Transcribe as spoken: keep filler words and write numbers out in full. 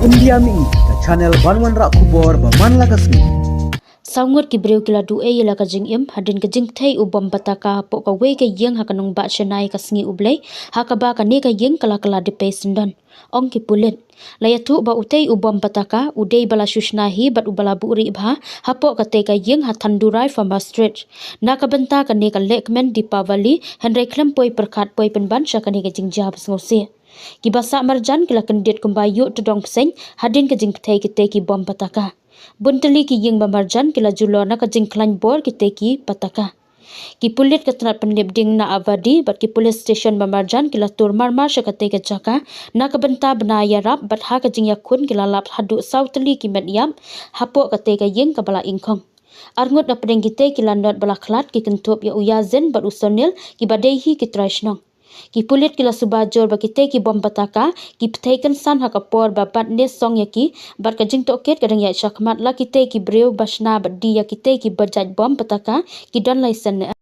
India Mihi, ka channel ban wanrah khubor ba man la ka sngi. Saw ngut ki briew ki la duh ei ïa la ka jingim hadien ka jingthei u bom pataka hapoh kawei ka ïing ha ka nongbah Chennai ka sngi U Blei, ha kaba kane ka ïing ka la kylla dipei syndon, ong ki pulit. La ïathuh ba utei u bom pataka u dei ba la shu shna hi bad uba la buhrieh bha hapoh katei ka ïing ha Thandurai Farmer Street. Na ka bynta kane ka lehkmen Deepavali, hynrei khlem poi pyrkhat poi pynban sha kane ka jingjia ba sngewsih. Kiba sah marjan ki la kyndit kumba ïuh tdong bseiñ hadien ka jingpthei kitei ki bom pataka. Bun tylli ki ïing ba marjan ki la julor na ka jingkhlaiñ bor kitei ki pataka. Ki pulit ka tnat pynlip ding na Avadi bad ki police station ba marjan ki la tur marmar sha katei ka jaka na ka bynta bna ïarap, bad ha ka jingïakhun ki la lap haduh saw tylli ki met ïap hapoh katei ka ïing kaba la ingkhong. Arngut na pdeng kitei ki lanot ba la khlad ki kynthup ïa u Yazin bad u Sonil, kiba dei hi ki trai shnong. Ki pulit ki la suba jur ba kitei ki bom pataka ki pthei kynsan ha ka por ba bat ne song ïa ki, bad ka jingtohkit ka dang ïaid shakhmat, la kitei ki briew ba shna bad die ïa kitei kiba jait bom pataka ki don laisen ne em.